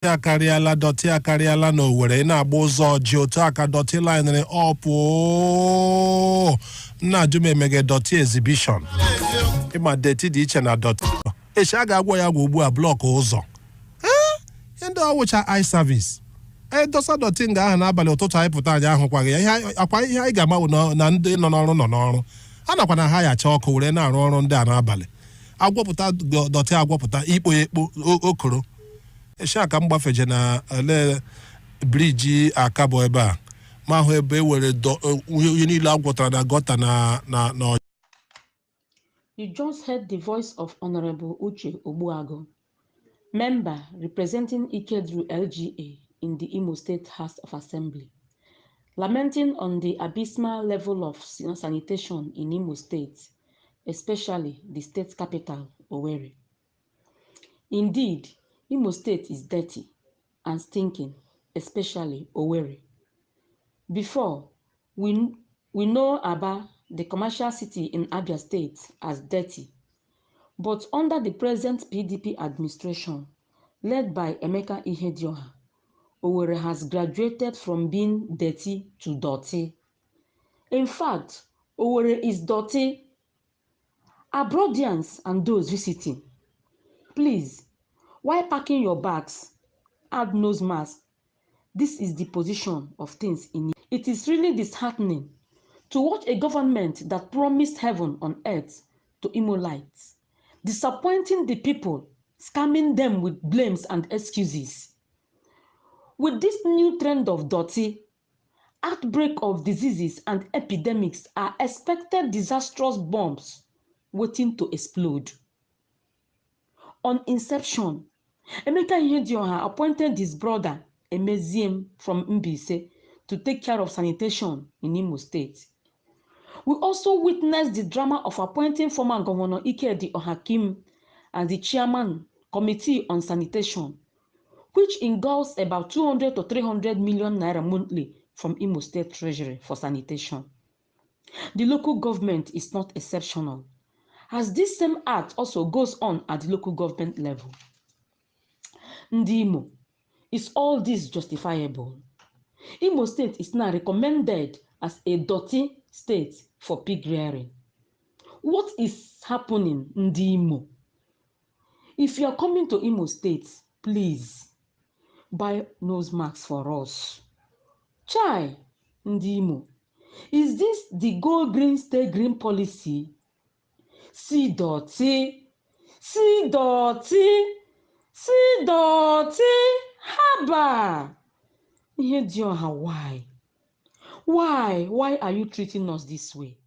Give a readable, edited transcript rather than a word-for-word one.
akarịala dọtị akarịala na Owerri na-agba ụzọ ji otu aka dọtị line ọpụ na-ajụ m emege dọtị exhibition ịma deti dị iche na dọtị echi a ga-agwọ ya gwa ugbu a blọkụ ụzọ ndị ọwụcha eye service dosa dọtị nga ahụ n'abalị ụtụtụ anyị pụta anyị ahụkwaghị ya ihe anyị ga-agbanwe na ndị nọ n'ọrụ a nakwa na ha yacha ọkụ were na-arụ ọrụ ndị a n'abalị agwọpụta dọtị agwọpụta ikpo ya ekpo okoro aka m gbafeje na ele briji akabụ ebe a ma ahụ ebe e were ihe niile agwọtara na gọta na You just heard the voice of Honorable Uche Ogbuagu, member representing Ikedru LGA in the Imo State House of Assembly, lamenting on the abysmal level of sanitation in Imo State, especially the state capital, Owerri. Indeed, Imo State is dirty and stinking, especially Owerri. Before, we know Aba, the commercial city in Abia State, as dirty. But under the present PDP administration, led by Emeka Ihedioha, Owerri has graduated from being dirty to dirty. In fact, Owerri is dirty. Abroadians and those visiting, please, while packing your bags, add nose mask. This is the position of things in it. It is really disheartening to watch a government that promised heaven on earth to Imolites, disappointing the people, scamming them with blames and excuses. With this new trend of dirty, outbreak of diseases and epidemics are expected disastrous bombs waiting to explode. On inception, Emeka Ihedioha appointed his brother Emeziem from Mbise to take care of sanitation in Imo State. We also witnessed the drama of appointing former Governor Ikedi Ohakim as the chairman committee on sanitation, which engulfs about 200 to 300 million naira monthly from Imo State Treasury for sanitation. The local government is not exceptional, as this same act also goes on at the local government level. Ndimo, is all this justifiable? Imo State is now recommended as a dirty state for pig rearing. What is happening, Ndimo? If you are coming to Imo State, please buy nose masks for us. Chai, Ndimo, is this the go green stay green policy? See dirty, see dirty, see dirty, haba. Ihedioha, why? Why are you treating us this way?